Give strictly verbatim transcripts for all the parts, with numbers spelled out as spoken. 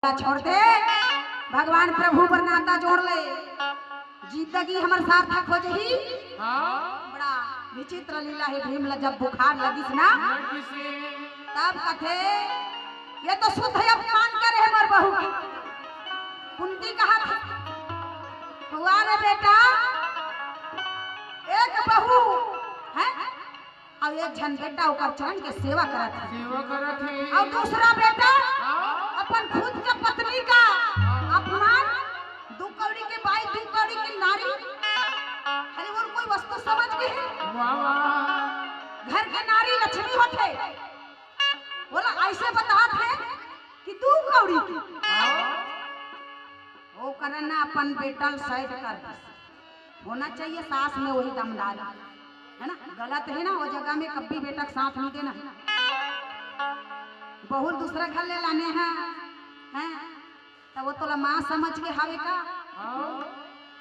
ला छोड़ दे, भगवान प्रभु बर नाता जोड़ ले, जिंदगी हमर सार्थक हो जही। हाँ। बड़ा विचित्र लीला हे भीम ला, जब बुखार लगिस ना, लगिस हे। तब कथे, "ये तो शुद्ध अपमान करे हे मोर बहू के।" कुंती कहत हे, "हुआ रे बेटा, एक बहू है, अउ एक झन बेटा ओकर चरण के सेवा करत हे। सेवा करत हे। अउ दूसरा बेटा हाँ। अपन खुद के पत्नी का अपमान, दू कौड़ी के बाई, दू कौड़ी के नारी, अरे वो कोई वस्तु समझ के हे। वाह, वाह। घर के नारी लक्ष्मी होथे, बोला ऐसे बतात हे कि दू कौड़ी की। हाँ। वो करना अपन बेटा ल side कर दे। होना चाहिए सास में वही दमदारी, है ना? गलत है ना, वो जगह में कभी बेटा के साथ नहीं देना। बहू ल दूसरा घर ले लाने हैं, हैं? तो वो तोला माँ समझ के हावे का? हाँ।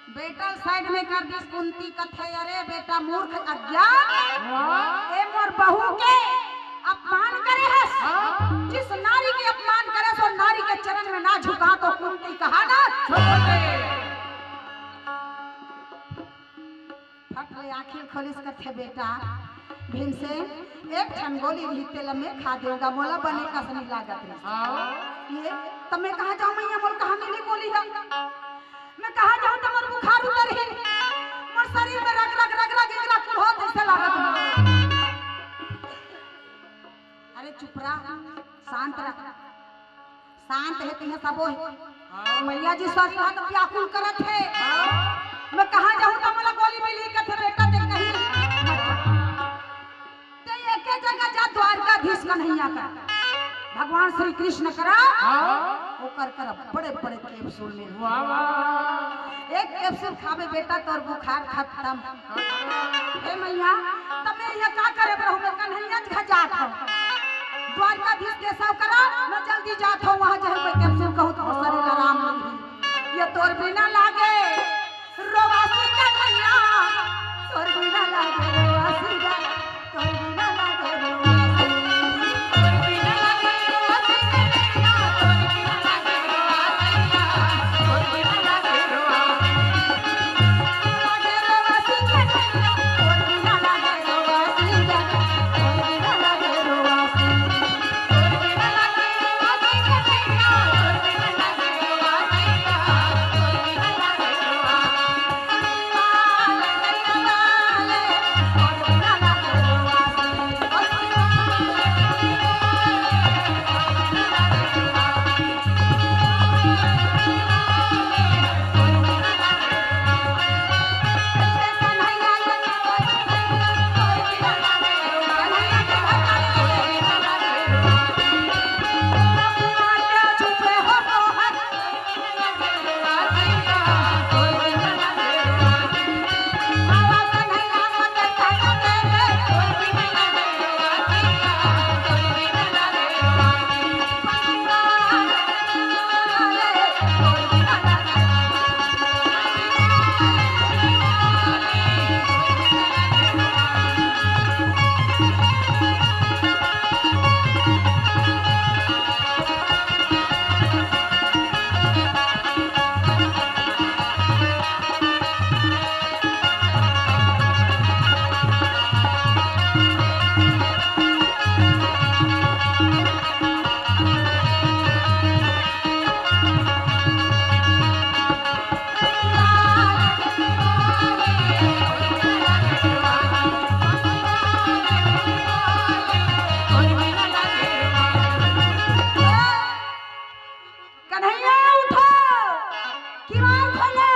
बेटा ल side में कर दिस। कुंती कथे, "अरे बेटा मूर्ख अज्ञान, हाँ। ए मोर बहू के अपमान करे हस। हाँ। जिस नारी के अपमान करे, सो नारी के चरण में ना झुका।" तो कुंती कहा ना, छोड़ दे। फट ले आँखी खोलिस कथे, "बेटा भीमसेन, एक ठन गोली रही तेला मैं खा देहूँ गा, मोला बने कस नहीं लागत रही।" हाँ। ये त मैं कहाँ जाऊँ मैया, मोर कहाँ मिली गोली हे? मैं कहाँ जाऊँ त मोर बुखार उतरही, मोर शरीर में रग रग रग रग इंगरा कुल होत ऐसे लागत हे। अरे चुप रह, शांत रह। शांत हे, तिहे सबो हे। हाँ। मैया जी स्वर्ग हाथ व्याकुल करत हे। हाँ। मैं कहाँ जाहूँ त मोला गोली मिली, कथे बेटा ते कहीं मत जा। ते एके जगह जा, द्वारकाधीश कन्हैया करा, भगवान श्री कृष्ण करा। हाँ। ओकर करा बड़े बड़े capsule में। वाह, वाह। एक capsule खाबे बेटा, तोर बुखार खत्म। हे मैया, त मैं यहाँ का करे रहूँ? मैं कन्हैया जी घर जात हूँ, द्वारकाधीश केशव करा, मैं जल्दी जात हूँ, वहाँ जाहूँ मैं capsule खाहूँ त मोर शरीर आराम मिलही। ये तोर बिना लागे रोवासी कन्हैया, तोर बिना लागे रोवासी गा, तोर बिना लागे रोवासी। कन्हैया उठो, किवाड़ खोलो।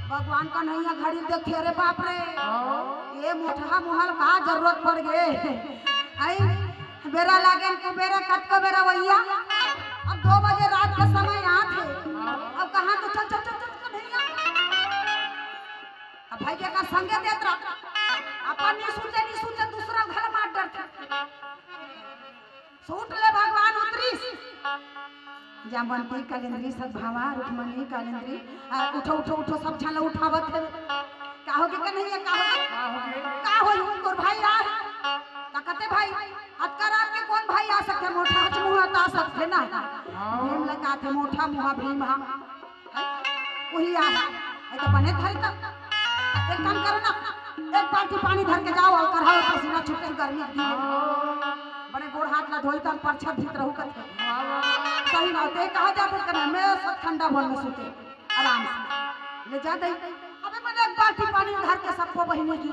भगवान कन्हैया घड़ी देखथे, अरे बाप रे, हाँ। ये मोटहा मुहा ल का जरूरत पड़ गे? आई बेरा लागे, कुबेरा, कतको बेरा वैया, अब दो बजे रात के समय आत हे। अब कहाँ तो चल, चल, चल, चल, कन्हैया। अब भाई के का संगे देत रहा, अपन नहीं सुनते, नहीं सुनते, दूसरा घर मार डरते। सूट ले भगवान उतरिस। जामवंती कालिंद्री सद्भावा रुक्मणी कालिंद्री, आ, उठो, उठो, उठो, सब झन ला उठावत हे। का होगे कन्हैया, का होगे? का होगे? का होई, तोर भाई आय हे। त कथे भाई, अतका रात के कोन भाई आ सकथे? मोटहा च मुहा त आ सकथे ना। भीम ल कथे मोटहा मुहा भीम हा। वही आ। ए तो बने धरी त। एक काम करो ना, एक बाल्टी पानी धर के जाओ अउ करहा पसीना छूटे गर्मी के दिन। बड़े गोड़ हाथ ला धोई तन परछत भीत रहू कथे। सही ना ते कहा जाथे कने मैं सतखंडा भवन में सुते। आराम से ले जा दई। अबे मैंने एक बाल्टी पानी धर के सबको बहिनी दी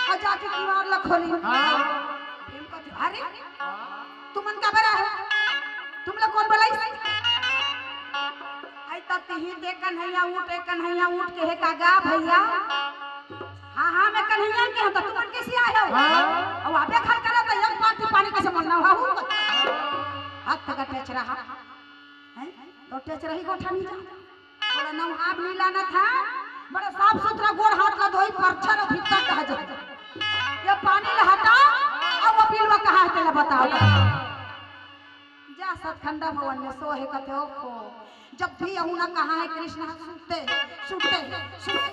अउ जाके किवाड़ ला खोली। भीम कथे, अरे तुमन का बरा है? तुम लोग कोन बलाइस? आई त तिही दे कन्हैया उठ, ए कन्हैया उठ के हे का गा भैया? हाँ हाँ मैं कन्हैया के हूँ, त तुमन कैसे आए हो? अउ आपे घर करा त एक बाल्टी पानी कैसे मन ना हो? हाथ का टेचरा हा। हैं? तो टेचरा ही गोठा नहीं जा। बोला, "नौहाब नीला न था, बड़ा साफ सुथरा गोड़ हाथ ला धोई, परछर अउ भीतर कहा जा। ये पानी ला हटा, अउ वो बिलवा कहाँ है, तेला बताओ।" जा सतखंडा भवन में सो है, कथे, "ओहो, जब भी अहू ना कहाँ है कृष्ण, सुते, सुते, सुते।"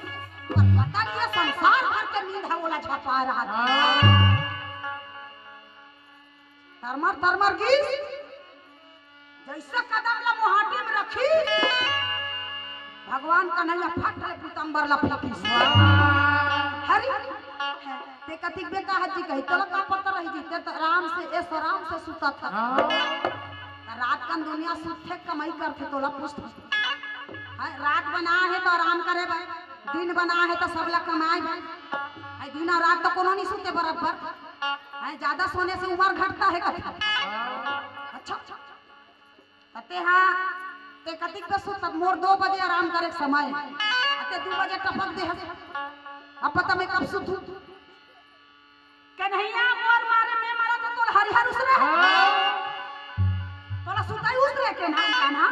पर पता नहीं ये संसार भर के नींद है, ओला झपा रहा था। तरमर तरमर गीस, जैसे कदम ला मुहाटी में रखी, भगवान कन्हैया फट ले पीतम्बर ला फेंकिस। हरि, ते कतिक बेटा हजी कही, तोला का पता रही जी, ते तो आराम से, ऐश आराम से सुता था। त रात कन दुनिया सुते कमाई करथे, तोला पूछत। हैं, रात बना है त आराम करे बर, दिन बना है त सबला कमाए बर। हैं, दिन अउ रात त कोनो नहीं सुते बराबर। हैं, ज्यादा सोने से उम्र घटता है कथे। अच्छा, त ते हा, ते कतिक बजे सुत? मोर दो बजे आराम करे के समय। अते दो बजे टपक दे हस। अब पता मैं कब सुतू? कन्हैया मोर मारे में मरा त तोला हरिहर उसरे। तोला सुताई उसरे के ना, कान्हा?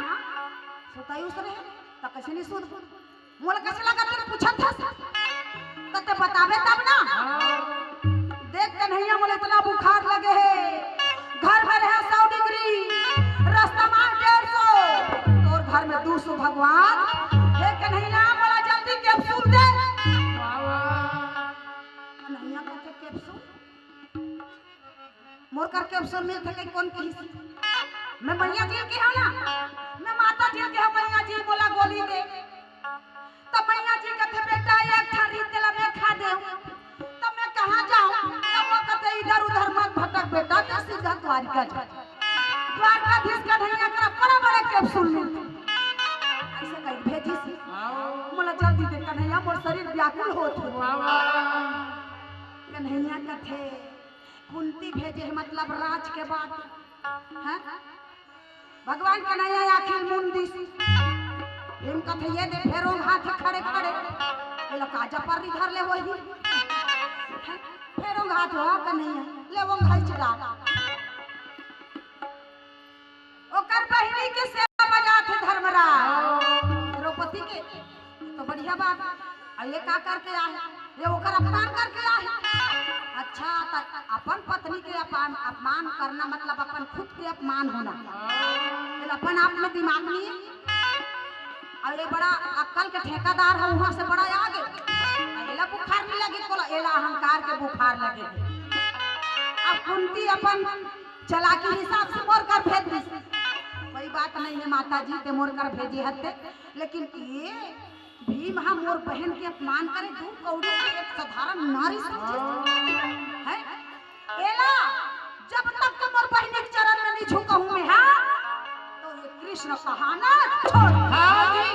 सुताई उसरे, त कैसे नहीं सुत? मोला कैसे लगा तेरे पूछत हस? त ते बताबे तब ना। देख कन्हैया, मोला इतना बुखार लगे है, घर में रहे सौ डिग्री, रास्ता में डेढ़ सौ, तोर घर में दो सौ। भगवान, हे कन्हैया, मोला जल्दी कैप्सूल दे। कन्हैया कथे, "कैप्सूल? मोर कर कैप्सूल मिलथे कई कोन कहिस? मैं मैया जी के हव ना, मैं माता जी के हव, मैया जी मोला गोली दे।" त मैया जी कथे, "बेटा, एक ठा रीत तेला मैं खा देव, त मैं कहाँ जाऊँ?" त वो कथे, "इधर उधर मत भटक बेटा, ते सीधा द्वारिका जा। द्वारकाधीश कन्हैया करा बड़ा बड़ा कैप्सूल मिलथे।" ऐसे कही भेजिस। मोला जल्दी दे कन्हैया, मोर शरीर व्याकुल होत हे। कन्हैया कथे, कुंती भेजे हे, मतलब राज के बात। हैं? भगवान कन्हैया आखिर मुन दिस। भीम कथे, "ये दे, फेर ओंघाथे खड़े खड़े।" ये लो काजा पर धर ले वही। हैं? फेर ओंघाथे, "हो कन्हैया, ले ओंघाइच डाल।" ओकर बहिनी के सेवा बजात हे धर्मराज। द्रौपदी के तो बढ़िया बात। अउ ये का करके आहे? ये ओकर अपमान करके आहे। अच्छा, त अपन पत्नी के अपमान, अपमान करना मतलब अपन खुद के अपमान होना। ये अपन आप में दिमाग नहीं है। अउ ये बड़ा अक्कल के ठेकेदार है, वहां से बड़ा आगे। अउ एला बुखार नहीं लगे, बोला एला अहंकार के बुखार लगे। अब कुंती अपन चालाकी हिसाब से मोर कर भेज दिस। कोई बात नहीं है माता जी, ते मोर कर भेजे हते, लेकिन ये भीम हा मोर बहन के अपमान करे, दू कौड़ी के एक साधारण नारी समझे है। एला जब तक के मोर बहन के चरण में नहीं झुकहूं मैं, हाँ, तो ये कृष्ण कहाना छोड़। हाँ जी।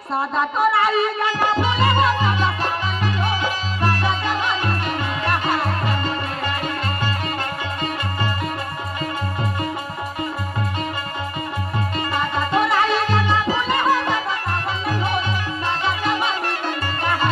सदा तोरा ई गंगा फूले हो, सदा सावन हो, सदा जवानी संध्या हो। सदा तोरा ई गंगा फूले हो, सदा सावन हो, सदा जवानी संध्या हो।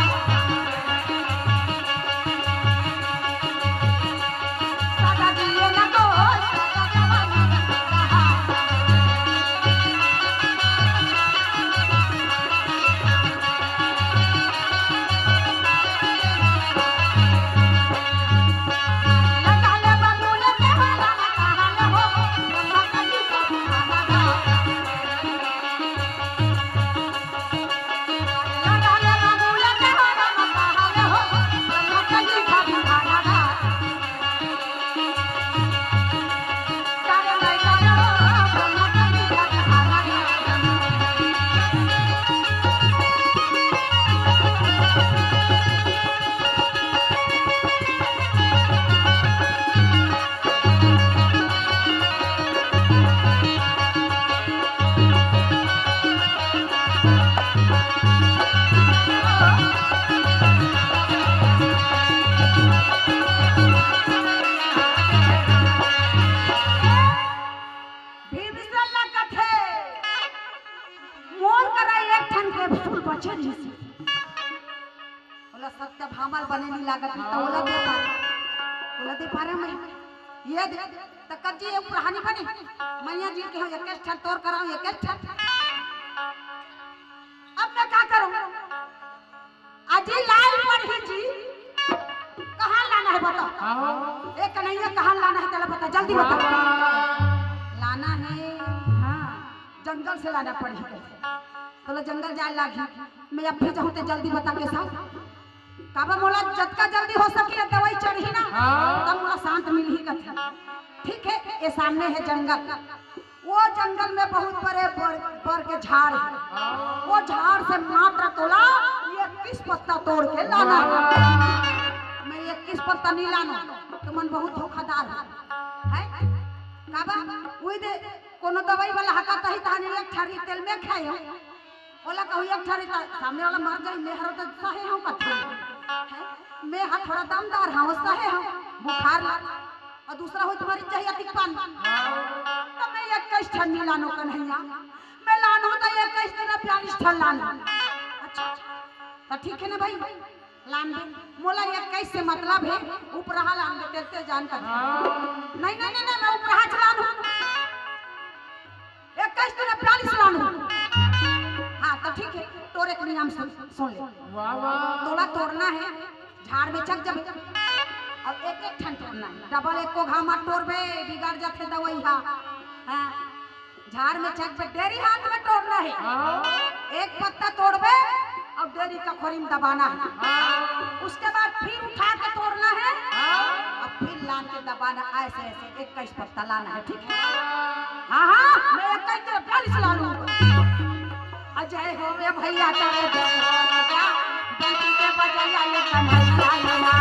बचे रहिस। ओला सत्यभामा ल बने नहीं लागत हे, त ओला दे पारे, ओला दे पारे मैं। ये दे, त कच्ची एक पुरहानी बने। मैया जी के हो, एक ठन तोर कराओ, एक ठन। अब मैं का करूं? अजी लाल पढ़ी जी, कहाँ लाना है बताओ? हाँ। ए कन्हैया, कहाँ लाना है तेला बता, जल्दी बता। हाँ। लाना है, हाँ, जंगल से लाना पड़ही। तोला जंगल जाए लागही, मैं अब भी जाहूं ते जल्दी बता के साथ। काबर मोला जतका जल्दी हो सके दवाई चढ़ही ना, हाँ। तब मोला शांत मिलही कथे। ठीक है, ये सामने है जंगल। वो जंगल में बहुत बड़े बर, बर के झाड़ है। वो झाड़ से मात्र तोला इक्कीस पत्ता तोड़ के लाना है। मैं इक्कीस पत्ता नहीं लाना, तुमन बहुत धोखादार हो। हैं? काबर? उही दे, कोनो दवाई वाला हका तही तहाने एक ठरी तेल में खाए हो। ओला कहूँ एक ठरी त सामने वाला मर जाई, मैं हरो त सहे हूँ कथे। हैं? मैं हा थोड़ा दमदार हूँ, सहे हूँ, बुखार ला। अउ दूसरा होई त मरी जाही अतिक पान। त मैं इक्कीस ठन नहीं लानों कन्हैया, मैं लानों त इक्कीस ठन, बयालीस ठन लानों। अच्छा, त ठीक है ना भाई, लान दे। मोला इक्कीस से मतलब है, उपराहा लान दे, तेल तेल जान कर। नहीं, नहीं, नहीं, नहीं, मैं उपराहा च लानों। इक्कीस ठन नहीं, बयालीस लानों। हाँ, त ठीक है, तोर एक नियम सुन, सुन ले। वाह, वाह। तोला तोड़ना है, झाड़ में चघ जबे। अउ एक एक ठन तोड़ना हे, डबल एको घाव मत टोरबे, बिगड़ जाथे दवई हा। हाँ, झाड़ में चघबे, डेरी हाथ में टोरना हे। हाँ। एक पत्ता तोड़बे अउ डेरी का खोरी में दबाना हे। हाँ। उसके बाद फिर उठा के तोड़ना हे। हाँ। अउ फिर लान के दबाना, ऐसे ऐसे इक्कीस पत्ता लाना हे, ठीक है? हाँ, हाँ, मैं इक्कीस के बयालीस लानों। अजय हो रे भैया, तेरे जय हो रे भैया, बंसी के बजैया ये कन्हैया ये ना।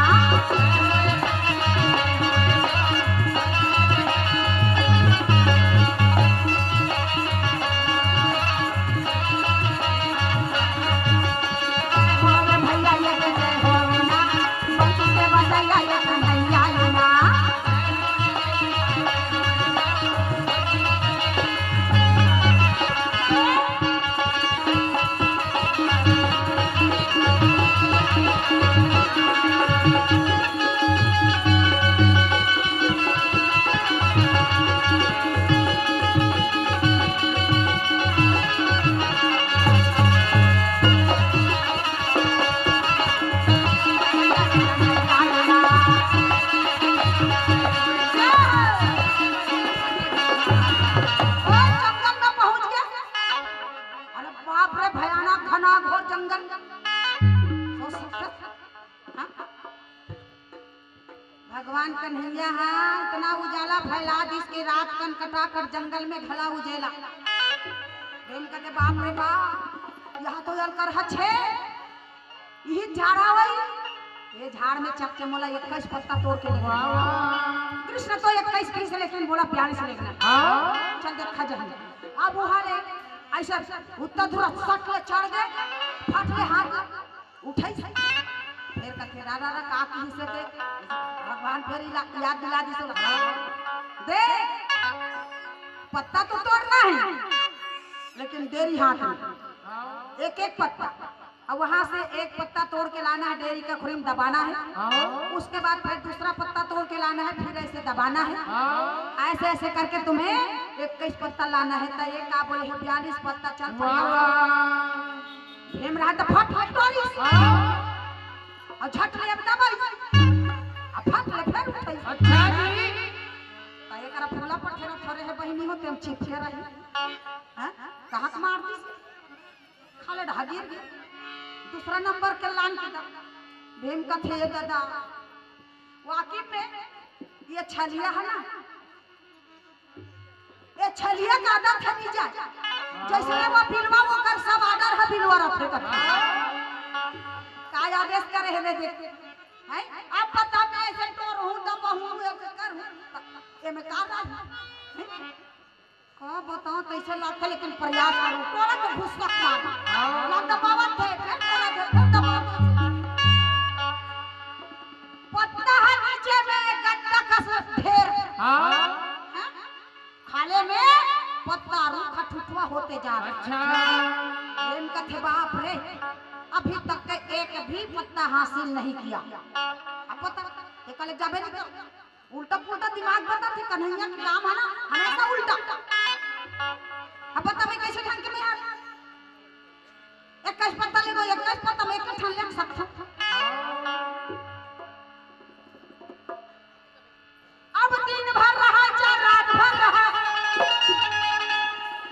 जय हो रे भैया, ये जय हो रे ना, बंसी के बजैया ये कन्हैया ये ना। अरे बाप रे, भयानक घना घोर जंगल। हाँ? भगवान कन्हैया हा इतना उजाला फैला दिस कि रात कन कटा कर जंगल में घला उजेला। भीम कथे, "बाप रे बाप, यहाँ तो जल कर हछ है, यही झाड़ आवई।" ये झाड़ में चघ के मोला इक्कीस पत्ता तोड़ के लेना। वाह, वाह। कृष्ण तो इक्कीस, कृष्ण लेकिन मोला बयालीस लेना। हाँ। चल देखा जाए। अब वहाँ ले ऐसा उत्तर धुरा सट ले चढ़ गए, फट ले हाथ उठाई। फेर कथे, "रा, रा, रा, का किहिस ते?" भगवान फेर इला-, याद दिला दिस ओला। देख, पत्ता तो तोड़ना है, लेकिन डेरी हाथ में, एक एक पत्ता। अब वहां से एक पत्ता तोड़ के लाना है, डेरी का खोरी में दबाना है। हाँ। उसके बाद फिर दूसरा पत्ता तोड़ के लाना है, फिर ऐसे दबाना है। हाँ। ऐसे ऐसे करके तुम्हें इक्कीस पत्ता लाना है। तो ये का बोले है, बयालीस पत्ता चल पड़ा। वाह, वाह। भीमराव तो फट फट टोरिस। हाँ। अउ झट ले अब दबाई। अब फट ले फेर उठाई। अच्छा जी। त एकरा फूला पत्थर थोरे हे बहिनी हो, तेम चिपके रही। हाँ? कहाँ के मार दिस? खाले ढागिर गे। दूसरा नंबर के लान के दा। भीम कथे, "दादा, वाकिफ में ये छलिया है ना, ये छलिया का आदत है नहीं जाए। जैसे वो बिलवा, वो कर सब आर्डर है बिलवा रखे कर। का आदेश करे है, मैं देख। हैं? अब पता मैं ऐसे टोर हूँ, दबा हूँ, ऐसे कर हूँ। ये मैं का राज? हैं? का बताओ, कैसे लगता, लेकिन प्रयास करो। टोरा तो घुसका मार। हाँ। ना दबावत है, फिर टोरा दे, फिर दबावत है। पत्ता है नीचे में गड्ढा कस ढेर।" हाँ। हाँ? खाले में पत्ता रूखा ठुठुआ होते जा रहा है। अच्छा। प्रेम कथे, बाप रे, अभी तक के एक भी पत्ता हासिल नहीं किया। अब बता, ये कले जाबे नहीं कर। उल्टा पुल्टा दिमाग बताथे, कन्हैया के काम है ना, हमेशा उल्टा। अब बता, मैं कैसे ढंग के मैं यार इक्कीस पत्ता ले दो, इक्कीस पत्ता मैं एक ठन ले सकता हूँ। अब दिन भर रहा, चाहे रात भर रहा,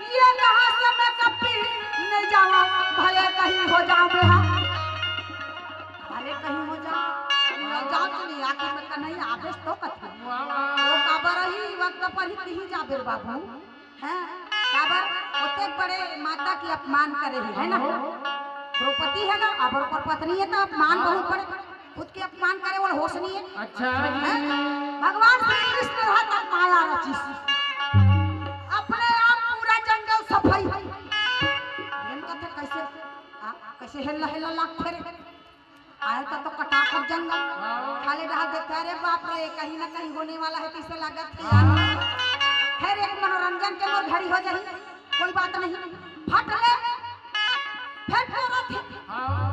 ये कहा से मैं कभी नहीं जावा, भले कहीं हो जाओ मैं हाँ, भले कहीं हो जाओ, मैं जाओ तो नहीं, आखिर में कन्हैया आवेश तो कथा। वो काबर ही वक्त पर ही कहीं जाबे रे बाबू, हैं? काबर ओतेक बड़े माता के अपमान करे हे, है ना? द्रौपदी है ना, अब ओकर पत्नी है तो अपमान बहुत बड़े, खुद के अपमान करे, वो होश नहीं है। अच्छा। हैं? भगवान श्री कृष्ण रहा तब माया रचिस, अपने आप पूरा जंगल सफाई। प्रेम कथे कैसे, आ, कैसे हेलना हेलना लागथे रे। आए तो, तो कटाखट जंगल। हाँ। खाली डहर देखते, अरे बाप रे, कहीं ना कहीं होने वाला है, कैसे लागत है यार। हाँ। खैर, एक मनोरंजन के मोर घड़ी हो जाही, कोई बात नहीं। फट ले, फट ले रथे। हाँ।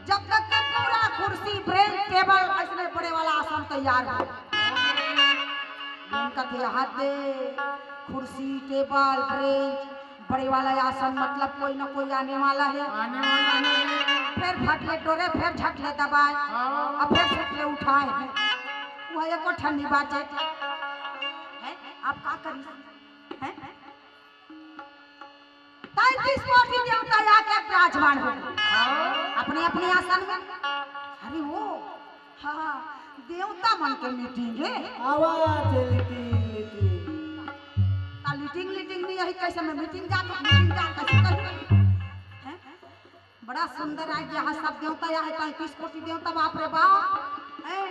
जब तक के पूरा कुर्सी, बेंच, टेबल, ऐसने बड़े वाला आसन तैयार हो। उनका थे हाथ दे, कुर्सी, टेबल, बेंच, बड़े वाला आसन, मतलब कोई ना कोई आने वाला है। आने वाला है। फिर फट ले टोरे, फिर झट ले दबाए, हाँ। और फिर सुट ले उठाए। वह एको ठंडी बात है। हैं? आप का करी? हैं? तैंतीस कोटि देवता आके विराजमान हो गए। हाँ। अपने अपने आसन में। अरे वो, हाँ, देवता मन के मीटिंग है। आवाज है लीटिंग, लीटिंग। आ, लीटिंग, लीटिंग नहीं, यही कैसे मैं मीटिंग जात हूँ, मीटिंग जात कैसे करूँ? हैं? बड़ा सुंदर आए, यहाँ सब देवता, यहाँ तैंतीस कोटि देवता, बाप रे बाप। हैं?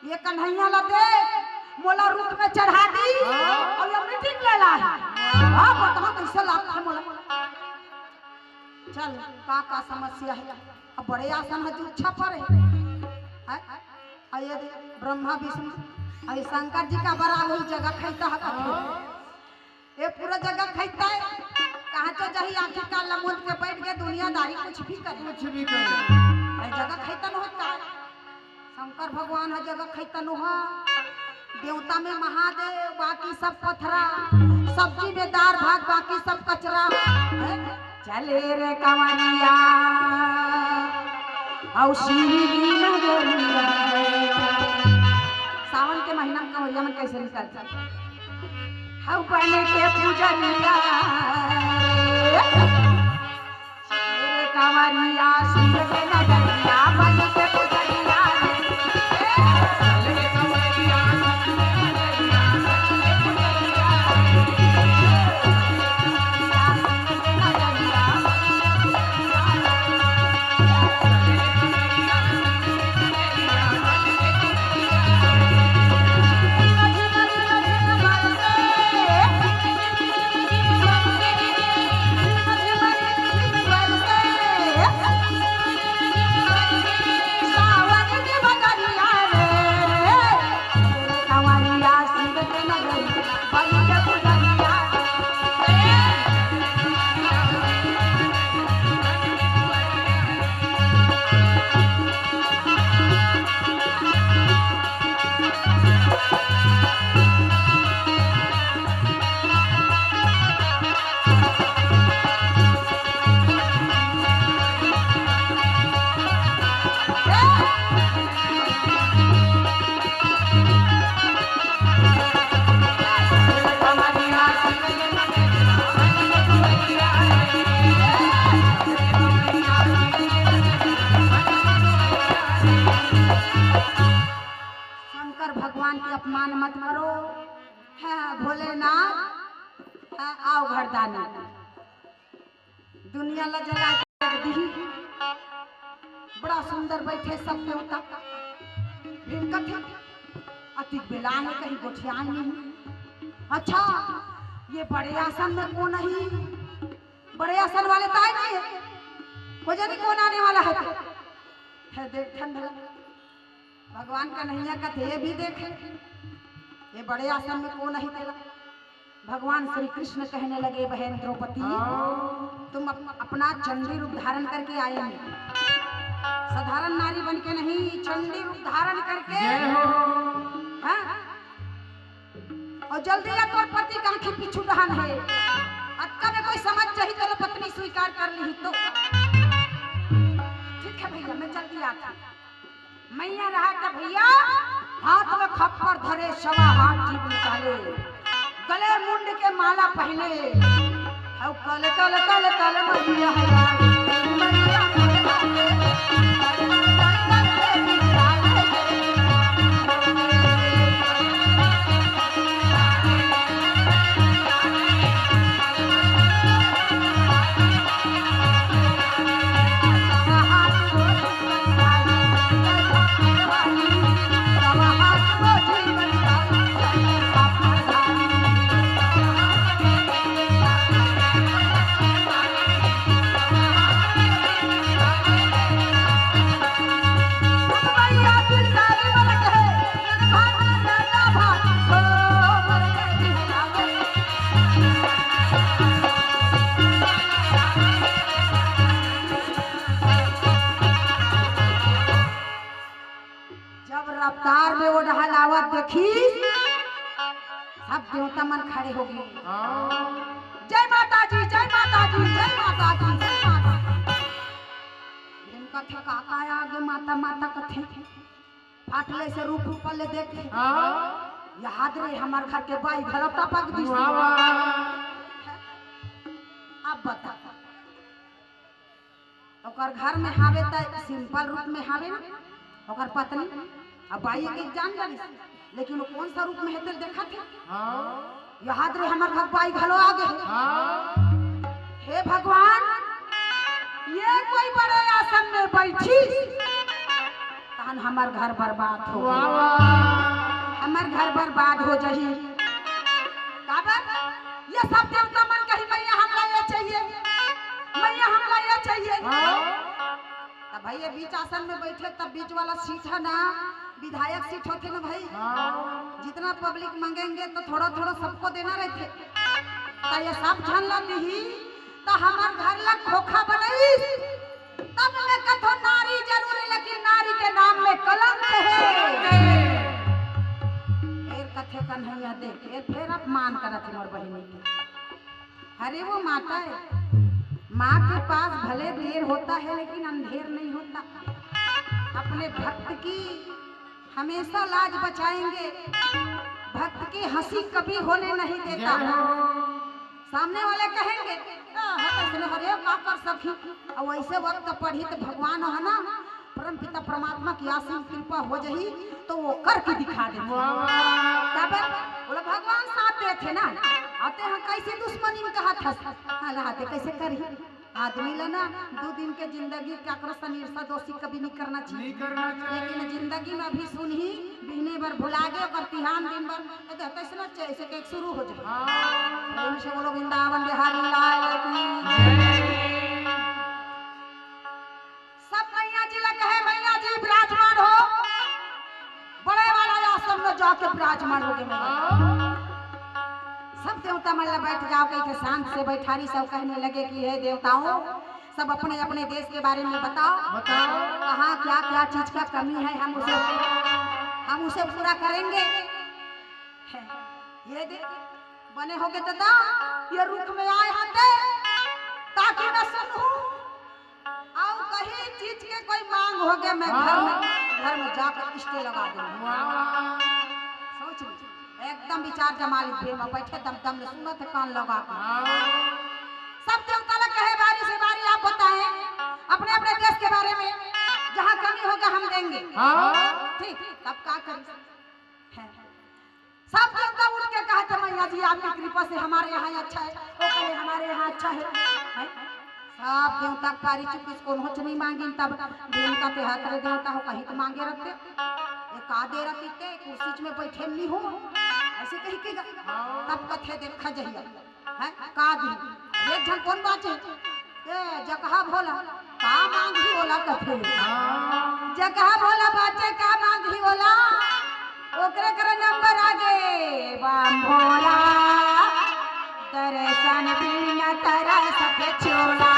ये कन्हैया ला दे, मोला रुख में चढ़ा दी, हाँ। और ये मीटिंग ले ला है। हाँ, बताओ कैसे लागथे मोला। चल, का का समस्या है? अब बड़े आसन है, तू छपर है। हैं? आ ये दे, ब्रह्मा विष्णु, आ ये शंकर जी का बड़ा वही जगह खैता है। हाँ। ये पूरा जगह खैता है। कहाँ तो जही आखिर का लमुंद के बैठ के दुनियादारी कुछ भी करे। कुछ भी करे। भाई जगह खैता न होता। शंकर भगवान ह जगह खैता न हो। देवता में महादेव, बाकी सब पथरा, सब्जी में दाल भात, बाकी सब कचरा। हैं? चले रे कंवरिया, औ श्री नगरिया। सावन के महीना में कंवरिया मन कैसे निकलता? हऊ बन के पुजरिया, रे कंवरिया, शिव के नगरिया, बन के पुजरिया रे। शंकर भगवान के अपमान मत करो। हाँ, भोलेनाथ, हाँ, आओ घरदानी। दुनिया ला जला के रख दी। बड़ा सुंदर बैठे सब देवता। प्रेम कथे, अतिक बेला है, कहीं गोठियाए नहीं। अच्छा, ये बड़े आसन में कौन है? बड़े आसन वाले तो आए नहीं है, को जानी कौन आने वाला है। है देख ठंड लगा। भगवान कन्हैया कथे, ये भी देख ले, ये बड़े आसन में कौन है तेला? भगवान श्री कृष्ण कहने लगे, "बहन द्रौपदी, हाँ। तुम अप-, अपना चंडी रूप धारण करके आई हो। साधारण नारी बन के नहीं, चंडी रूप धारण करके।" जय हो। हाँ? और जल्दी आ, तोर पति के आँखी पीछू डहान हे। अतका में कोई समझ जाही, तोर पत्नी स्वीकार कर ली तो। ठीक है भैया, मैं जल्दी आती। मैया रहा त भैया, हाथ में खप्पर धरे, सवा हाथ जीभ निकाले, गले मुंड के माला पहने, और कल कल कल कल मैया है। जब रफ्तार में वो डहल आवत देखिस, सब देवता मन खड़े हो गए। हाँ। "जय माता जी, जय माता जी, जय माता जी, जय माता।" इनका थे का का आगे माता माता कथे, फाटले से रूप ऊपर ले देखे। हाँ। याद रे, हमार घर के बाई घलो टपक दिस। वाह, वाह। अब बता, ओकर घर में हावे त सिंपल रूप में हावे ना, ओकर पत्नी। अब बाई के जान जानिस, लेकिन वो कौन सा रूप में हे तेल देखत हे। हाँ। याद रे, हमर घर बाई घलो आ गे। हाँ। हे भगवान, ये कोई बड़े आसन में बैठी, तहन हमर घर बर्बाद हो, वाह, वाह। हमर घर बर्बाद हो जाही। काबर? ये सब देवता मन कही, "मैया, हमला ये चाहिए, मैया, हमला ये चाहिए।" हाँ। तब भाई, ये बीच आसन में बैठे, तब बीच वाला सीट है ना, विधायक सीट होथे ना भाई। हाँ। जितना पब्लिक मांगेंगे तो थोड़ा थोड़ा सबको देना रहथे। त ये सब झन ला दिही, त हमर घर ला खोखा बनाइस। तब मैं कथो नारी जरूरी, लेकिन नारी के नाम में कलंक हे। फेर कथे कन्हैया देख, फेर अपमान करत हे मोर बहिनी के। अरे वो माता है, माँ के पास भले देर होता है लेकिन अंधेर नहीं होता। अपने भक्त की हमेशा लाज बचाएंगे, भक्त की हंसी कभी होने नहीं देता। जय हो। सामने वाले कहेंगे, "आ, हत इसने हरे का कर सकी।" और वैसे वक्त पढ़ी तो भगवान है ना, परम पिता परमात्मा की असीम कृपा हो जाही तो वो करके दिखा देथे। वाह, वाह। तब बोले, "भगवान साथ देथे ना, आते हैं कैसे दुश्मनी में कहा था, हाँ, रहते कैसे करी?" आदमी ला ना दो दिन के जिंदगी काकरो से ईर्षा दोस्ती कभी नहीं करना चाहिए। नहीं करना चाहिए। लेकिन जिंदगी में अभी सुनही, बिहने बर भुला गे, ओकर तिहान दिन बर, ए, तो कैसे ना चाहिए, इसे के शुरू हो जाए। हाँ। प्रेम से बोलो वृंदावन बिहारी लाल की। जय। सब मैया जी ला कहे, "मैया जी विराजमान हो, बड़े वाला आश्रम में जाके विराजमान हो गए।" सब देवता मन ला, "बैठ जाओ," कह के शांत से बैठारी। सब कहने लगे कि, "हे देवताओं, सब अपने अपने देश के बारे में बताओ, बताओ। कहाँ क्या क्या चीज का कमी है, हम उसे, हम उसे पूरा करेंगे।" ये दे बने हो गए दादा, ये रुख में आए हाथे ताकि मैं सुनूं। अउ कहीं चीज के कोई मांग हो गए, मैं घर में, हाँ। घर में जाकर स्टे लगा दूं। वाह। सोच ली, एकदम विचार जमा ली, फिर मैं बैठे दम दम ले सुनत हे कान लगा के। हाँ। सब देवता लोग कहे बारी से बारी आप बताएं अपने अपने देश के बारे में, जहाँ कमी होगा हम देंगे। हाँ। ठीक, तब का करी? है। सब देवता उठ के कहत हे, "मैया जी, आपकी कृपा से हमारे यहाँ अच्छा है।" वो कहे, "हमारे यहाँ अच्छा है।" हैं? सब देवता के पारी चुकिस, कोनो च नहीं मांगिन। तब देवता के हाथ रे देवता हो कहीं तो मांगे रहते, "ये का दे रहती ते, कुर्सी में बैठे नहीं हो।" ऐसे कही के गा। तब कथे, "देखा जहिया।" हैं? का दी? एक झन कौन बाचे? ए, जकहा भोला, का मांगही ओला कथे। हाँ। जकहा भोला बाचे, का मांगही ओला? ओकरे करे नंबर आगे, बम भोला। दर्शन बिना तरसत चोला।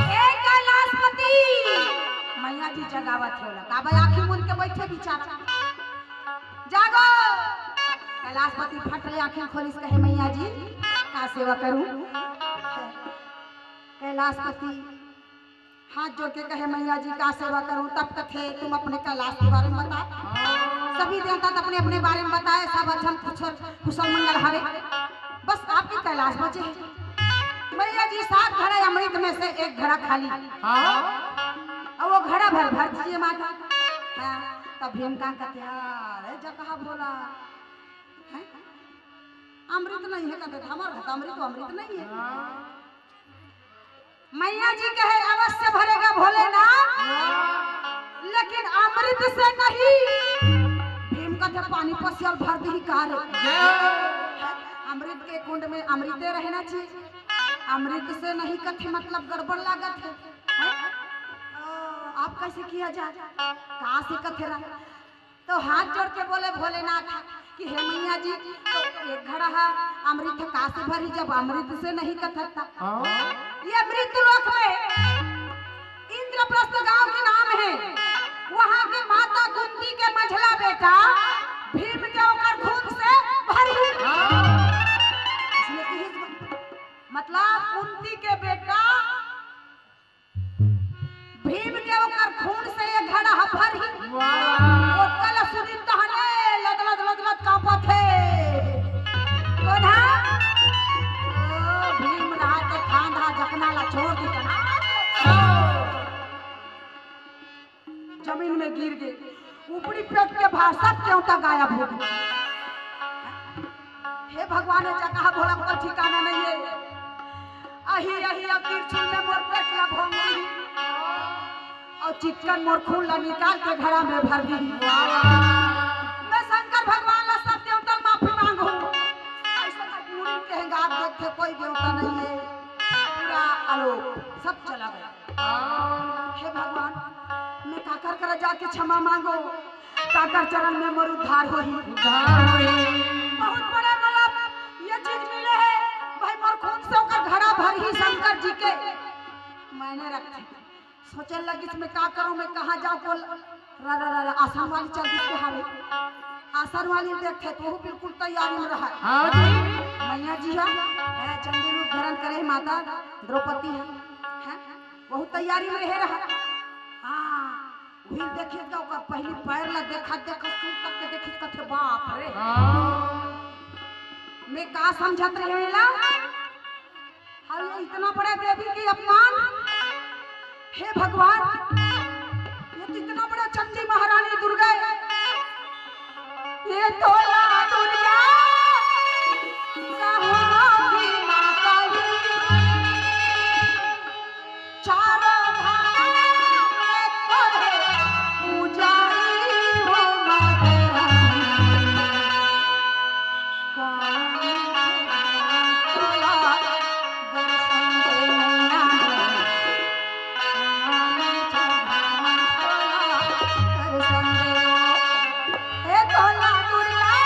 ए कैलाशपति, मैया जी जगावत हे ओला। काबर आँखी मूंद के बइठे बिचारा। जागो। कैलाशपति फट ले आँखी खोलिस, कहे, "मैया जी, का सेवा करूं?" कैलाशपति हाथ जोड़ के कहे, "मैया जी, का सेवा करूं?" तब कथे, "तुम अपने कैलाश के बारे में बताओ।" सभी देवता तो अपने अपने बारे में बताए, सब अच्छा कुशल, कुशल मंगल हवे, बस आपके कैलाश बचे हे। मैया जी, सात घड़ा अमृत में से एक घड़ा खाली, हाँ। और वो घड़ा भर भर दीजिए माता। हाँ, तब भीम का कथे, "अरे जकहा भोला, हैं? अमृत नहीं है?" कथे, "हमार घर अमृत, अमृत नहीं है।" हाँ। मैया जी कहे, "अवश्य भरेगा भोलेनाथ, लेकिन अमृत से नहीं।" भीम कथे, "पानी पसियल भर दी का रे?" अमृत के कुंड में अमृते रहना चाहिए, अमृत से नहीं कथे, मतलब गड़बड़ लागत है, हैं? ओ, आप कैसे किया जाए, कहाँ से कथे रहा? तो हाथ जोड़ के बोले भोलेनाथ कि हे मैया जी, तो एक घड़ा हा अमृत का से भरी, जब अमृत से नहीं कथत था। हाँ। ये मृत्यु लोक में इंद्रप्रस्थ गांव के नाम है, वहां के माता कुंती के मझला बेटा भीम के ओकर खून से भरी। हाँ। इसमें कि हिस-, मतलब कुंती के बेटा भीम के ओकर खून से ये घड़ा ह भरही। वाह। ओतका ल सुनिन तहने लदलद लदलद कांपत हे। कोन हा? ओ, भीम रहा के खांधा जकना ला छोड़ दी तना। जमीन में गिर गे। ऊपरी पेट के भार सब देवता गायब हो गे। हे भगवान, ये जकहा भोला कोई ठिकाना नहीं है। अही, अही, अब तिरछुल में मोर पेट ला भोंग दी। और चिक्कन मोर खून ला निकाल के घड़ा में भर दी। मैं शंकर भगवान ला सब देवता माफी मांगू। ऐसा तो पूरी कहेंगे, आप देखते कोई देवता नहीं है। पूरा आलोक सब चला गया। हे भगवान, मैं काकर करा जाके क्षमा मांगो, काकर चरण में मोर उद्धार होही। उद्धार होही। बहुत बड़ा मतलब ये चीज मिले है भाई, मोर खून से ओकर घड़ा भरही शंकर जी के। मैंने रखे, सोचे लगिस मैं का करूं, मैं कहां जाऊं, बोल रा, रा, रा, रा, आसन वाली चल दिस के हावे। आसन वाली देखथे तो वो बिल्कुल तैयारी में रहा। हाँ जी। मैया जी हा, है चंडी रूप धारण करे माता द्रौपदी हा, है बहुत तैयारी में रहे रहा। हाँ, वही देखिए तो ओकर पहली पैर ला देखा, देखा सूर तक के देखिस, कथे बाप रे। हाँ। मैं का समझत रहे ला? हाँ, ये इतना बड़ा देवी के अपमान। हे भगवान, ये तो इतना बड़ा चंडी महारानी दुर्गा है। ये तो ला दुर्गा, कहो भी माता ही। चारों धाम में तोरे पुजारी हो माता रानी। कौन तोला दर्शन दे मैया हो। कौन तोला दर्शन दे। ए तोला दुर्गा,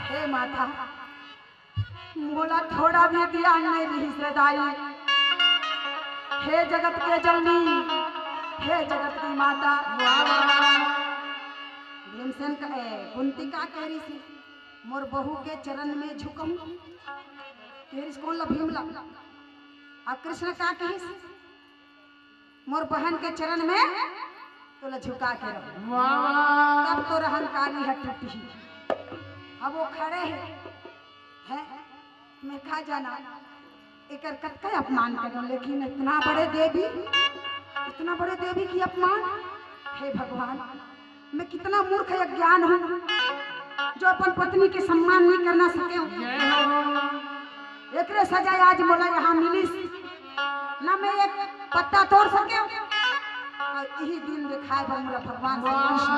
हे माता, मोला थोड़ा भी ज्ञान नहीं रहिस हे दाई। हे जगत के जननी, हे जगत की माता। भीमसेन का, ए, कुंती का कह रही थी, मोर बहू के चरण में झुकहूं। कह रही कौन ला? भीम ला। अउ कृष्ण का कहिस? मोर बहन के चरण में तोला झुका के रहूं। वाह, वाह। तब तोर अहंकारी ह टूटही। अब वो खड़े हे, हैं? मैं का जाना एकर कतका अपमान करूं, लेकिन इतना बड़े देवी, इतना बड़े देवी की अपमान। हे भगवान, मैं कितना मूर्ख अज्ञान हूं जो अपन पत्नी के सम्मान नहीं करना सके हूं। जय हो। एकरे सजा आज मोला यहां मिलिस, ना मैं एक पत्ता तोड़ सके हूं। अउ इही दिन देखाय बर मोला भगवान श्री कृष्ण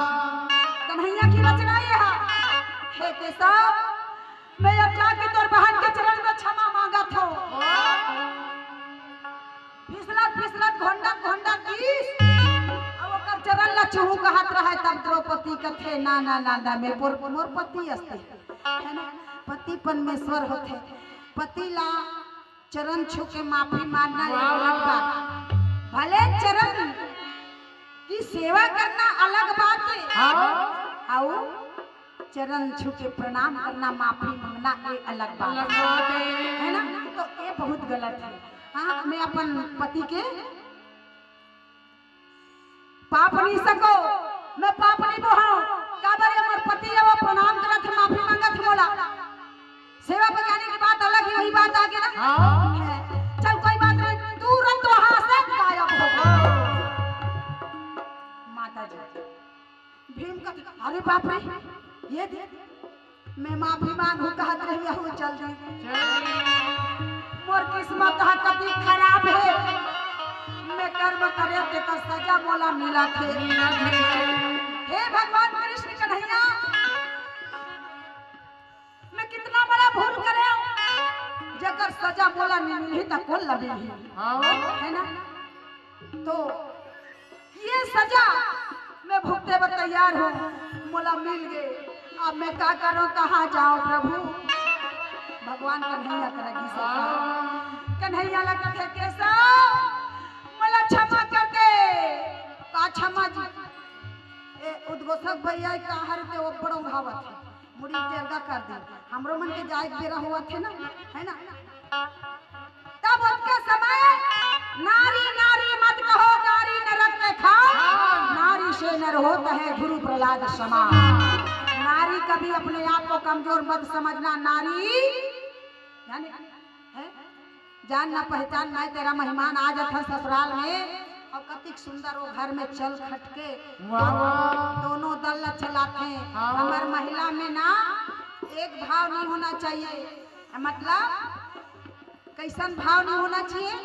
कन्हैया की रचना ये है। हे केशव, मैं अब जाके तोर बहन के चरण में क्षमा मांगत हूं। फिसलत फिसलत घोंडत घोंडत गीस, अब ओकर चरण ला छुहूं कहत रहय, तब द्रौपदी कथे, "ना, ना, ना, ना, मैं मोर, मोर पति असते, है ना, पति परमेश्वर होथे, पति ला चरण छू के माफी मांगना ये अलग बात, भले चरण की सेवा करना अलग बात है, हाँ। अउ चरण छू के प्रणाम करना, माफी मांगना, ये अलग बात अलग है, बात है। है ना?" तो ये बहुत गलत है। हाँ, मैं अपन पति के पाप नहीं सको, मैं पाप नहीं बोहाऊं। काबर ये मोर पति है, वो प्रणाम करत है, माफी मांगत है मोला। सेवा बजाने की बात अलग है, वही बात आ गई ना। हाँ। चल कोई बात नहीं, तुरंत वहां से गायब हो गया। माता जी। भीम कथे, "अरे बाप रे, ये दे, मैं माफी मांगू कहत रही हूं, चल दी।" मोर किस्मत ह कति खराब हे, मैं कर्म करे तेकर सजा मोला मिलत हे। हे भगवान कृष्ण कन्हैया, मैं कितना बड़ा भूल करे हूं, जेकर सजा मोला नहीं मिलही त कोन ला मिलही? हाँ। है ना? तो ये सजा मैं भुगते बर तैयार हूं, मोला मिल गे, अब मैं का करूं, कहां जाऊं प्रभु? भगवान कन्हैया करा गीस हे। कन्हैया ला कथे, "केशव, मोला क्षमा कर दे।" "का क्षमा जी?" ए, उद्घोषक भैया, का हर ते वो बड़ो घावत हे। मुड़ी टेरगा कर दी। हमरो मन के जाए के बेरा होवत हे ना, है ना? तब ओतके समय, "नारी नारी मत कहो, नारी नरक के खान, नारी से नर होत है गुरु प्रहलाद समान।" नारी कभी अपने आप को कमजोर मत समझना, नारी यानी, है? जान ना पहचान, मैं तेरा मेहमान, आ जाथन ससुराल में, अउ कतिक सुंदर वो घर में चल खट के वाह, वाह। दोनों दल ला चलाथे। हाँ। हमर महिला में ना एक भाव नहीं होना चाहिए, मतलब कैसन भाव नहीं होना चाहिए?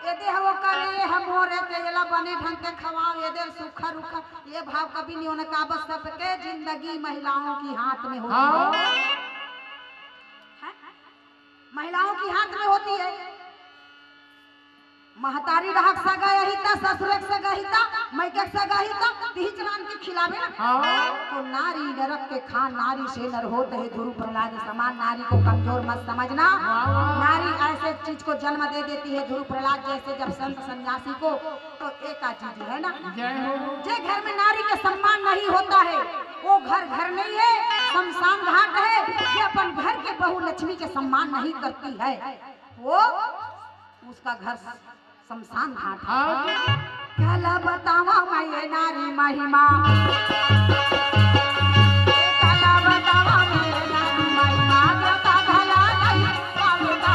ये दे हवो करे, हम हो रहे थे, येला बने ढंग के खवाओ, ये दे सूखा रूखा, ये भाव कभी नहीं होना। का बस सबके जिंदगी महिलाओं की हाथ में होती हाँ। है। हैं? महिलाओं की हाथ में होती है। महतारी डहक सगा यही ता, ससुरक सगा ही ता, मइकक सगा ही ता, तिही चलान के खिलावे ना। हाँ। तो नारी नरक के खान, नारी से नर होत है गुरु प्रहलाद समान। नारी को कमजोर मत समझना। हाँ। नारी ऐसे चीज को जन्म दे देती है गुरु प्रहलाद जैसे, जब संत सन्यासी को, तो एक आ चीज है ना। जय हो। जे घर में नारी के सम्मान नहीं होता है, वो घर घर नहीं है, शमशान घाट है। ये अपन घर के बहू लक्ष्मी के सम्मान नहीं करती है, वो उसका घर शमशान घाट। हाँ जी। काला बतावा मैं ये नारी महिमा। काला बतावा मैं ये नारी महिमा। देवता भला नहीं पावता।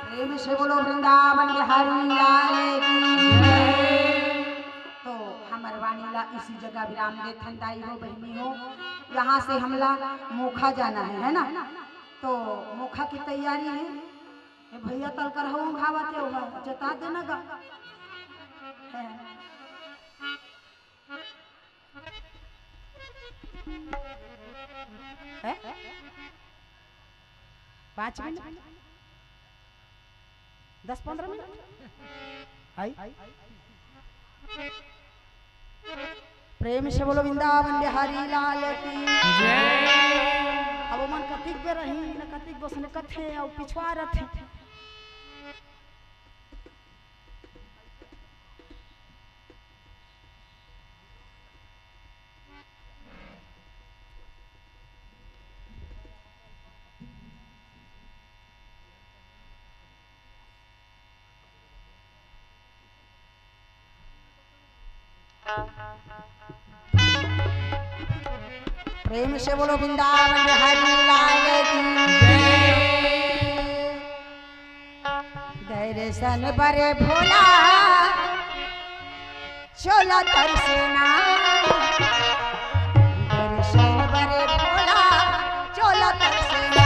प्रेम से बोलो वृंदावन बिहारी लाल की। तो हमर वाणी ला इसी जगह विराम देथन, दाई हो, बहिनी हो। यहाँ से हमला मोखा जाना है, है ना? तो मोखा की तैयारी है। ए भैया, तलकर हूँ खावा के होगा, जता देना गा। है। हैं? पाँच मिनट, दस पन्द्रह मिनट। आई। प्रेम से बोलो वृंदावन बिहारी लाल की। जय। अब मन कतिक बेर रही न कतिक गोस ने कथे अउ पिछवा रथे। प्रेम से बोलो वृंदावन बिहारी लाल की। दर्शन बरे भोला चोला तरसेना। दर्शन बरे भोला चोला तरसेना।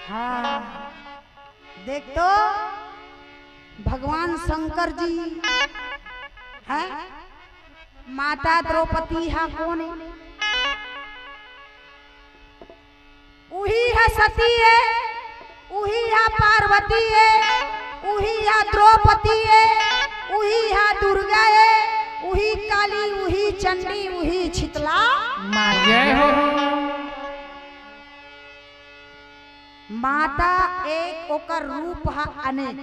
हाँ, देख तो, भगवान शंकर जी हैं, माता द्रौपदी हा कोन ए? उही हा सती ए, उही हा पार्वती ए, उही हा द्रौपदी ए, उही हा दुर्गा ए, उही काली, उही चंडी, उही शीतला। माँ जय हो। माता एक, ओकर रूप हा अनेक।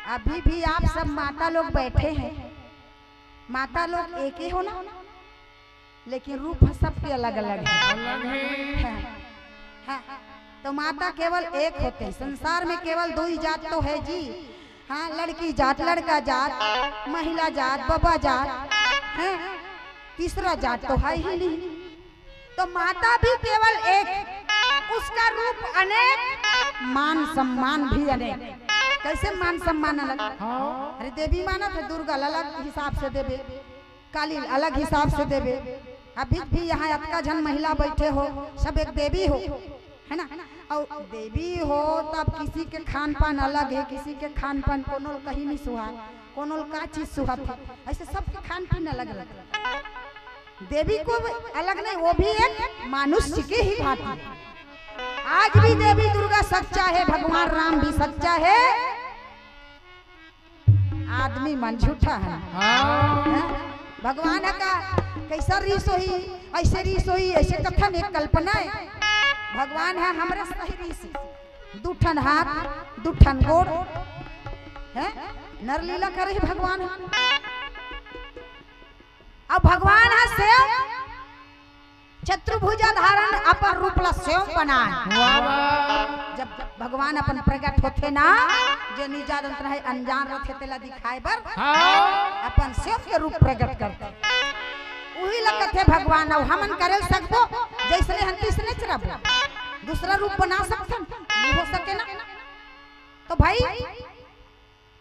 अभी भी आप सब माता लोग बैठे हैं, माता लोग एक ही हो ना, लेकिन रूप सबके अलग अलग है। अलग है। हाँ, हाँ। तो माता केवल एक होते, संसार में केवल दो ही जात तो है जी। हाँ, लड़की जात, लड़का जात, महिला जात, बाबा जात, हैं? तीसरा जात तो है ही नहीं। तो माता भी केवल एक, उसका रूप अनेक, मान सम्मान भी अनेक। कैसे मान सम्मान अलग? हाँ। अरे, देवी मानत है, दुर्गा अलग हिसाब से देबे, काली अलग हिसाब से देबे। अभी भी यहाँ अतका झन महिला बैठे हो, सब एक देवी हो, है ना? और देवी हो, तब किसी के खान पान अलग है, किसी के खान पान कोनो ल कहीं नहीं सुहा, कोनो ल का चीज सुहात है, ऐसे सबके खान पीन अलग अलग। देवी को अलग नहीं, वो भी एक मनुष्य के ही भांति है। आज भी देवी दुर्गा सच्चा है, भगवान राम भी सच्चा है, आदमी मन झूठा है। हाँ। हैं? भगवान ह का कैसा रीस होही, ऐसे रीस होही, ऐसे कथन एक कल्पना है। भगवान है हमरे सही रीस, दू ठन हाथ, दू ठन गोड़, हैं? नर लीला करे ही भगवान ह। अब भगवान ह सेव, चतुर्भुजा धारण अपन रूप ला सेव बनाए। वाह, वाह। जब भगवान अपन प्रगट होथे ना, जे निजादंत रहे, अनजान रथे, तेला दिखाए बर हाँ। अपन सेव के रूप प्रगट करथे। उही ला कथे भगवान, अउ हमन करे ल सकबो, जैसने हन तैसने च रबो। दूसरा रूप बना सकथन? नहीं हो सके ना। तो भाई,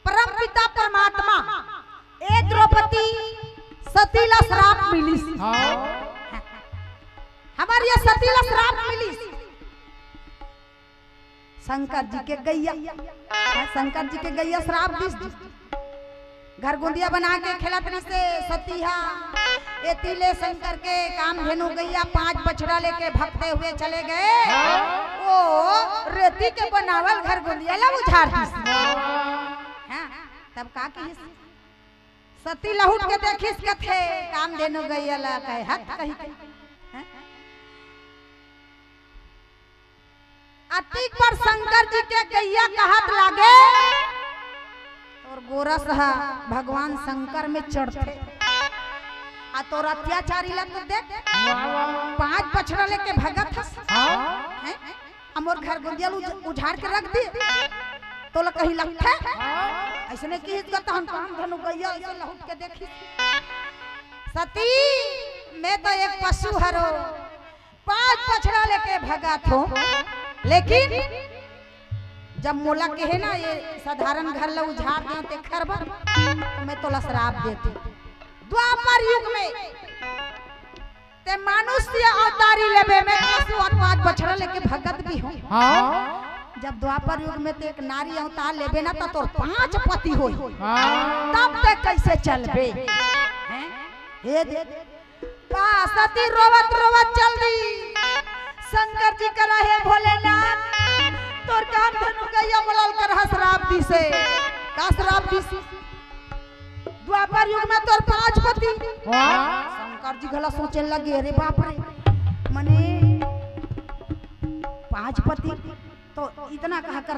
परम पिता परमात्मा, ए द्रौपदी, सती ला श्राप मिलिस। हाँ। हमर ये सती ला श्राप मिलिस। शंकर जी के गैया, हाँ, शंकर जी के गैया श्राप दिस जी। घर गोंदिया बना के खेलत रहिसे सती हा, एती ले शंकर के कामधेनु गैया पांच बछड़ा लेके भगते हुए चले गए। हाँ। वो रेती के बनावल घर गोंदिया ला उजाड़ दिस। हाँ, तब का कहिस? सती लहुट के देखिस, कथे कामधेनु गैया ला कहे हत कही के। हैं? अतिक पर शंकर जी के गैया कहत लागे, तोर गोरस ह भगवान शंकर में चढ़थे। आ तोर अत्याचारी ला तो देख, वाह, वाह। पांच बछड़ा लेके भगत हस। हाँ। हैं? आ मोर घर गोंदिया ल उज-, उजाड़ के रख दी, तोला कहीं लगथे? हाँ। अइसने किहिस गा तहन कामधेनु गैया अइसे लहुट के देखिस। सती, मैं तो एक पशु हरो, पांच बछड़ा लेके भगत हों, लेकिन जब मोला कहे ना ये साधारण घर ला उजाड़ दे तेखर बर, तो मैं तोला श्राप देती। द्वापर युग में ते मनुष्य अवतारी लेबे, मैं पशु अउ पांच बछड़ा लेके भगत भी हों। हाँ। जब द्वापर युग में ते एक नारी अवतार लेबे ना, तो तोर पांच पति होही। हाँ। तब ते कैसे चलबे? हैं? हे दे, पा सती रोवत रोवत चल दी शंकर जी करा, हे भोलेनाथ, तोर कामधेनु गैया मोला ल कर श्राप दिसे। का श्राप दिसे? द्वापर युग में तोर पांच पति। वाह। शंकर जी घला सोचे लगे, अरे बाप रे, मने पांच पति। तो इतना कहकर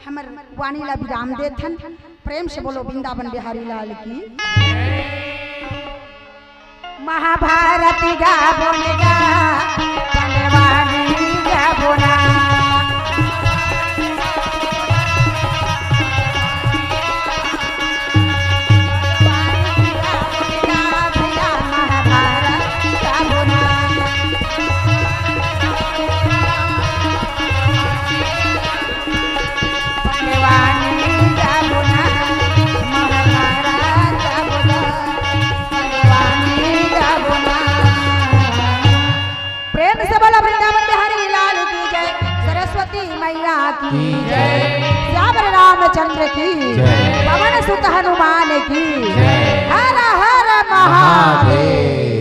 हमर वाणी ला विराम देथन। प्रेम से बोलो वृंदावन बिहारी लाल की। महाभारत गाबो ने गा, पंडवानी गाबो ना। प्रेम से बोलो वृंदावन बिहारी लाल की जय। सरस्वती मैया की जय। श्यावर रामचंद्र की जय। पवन सुत हनुमान की जय। हर हर महादेव।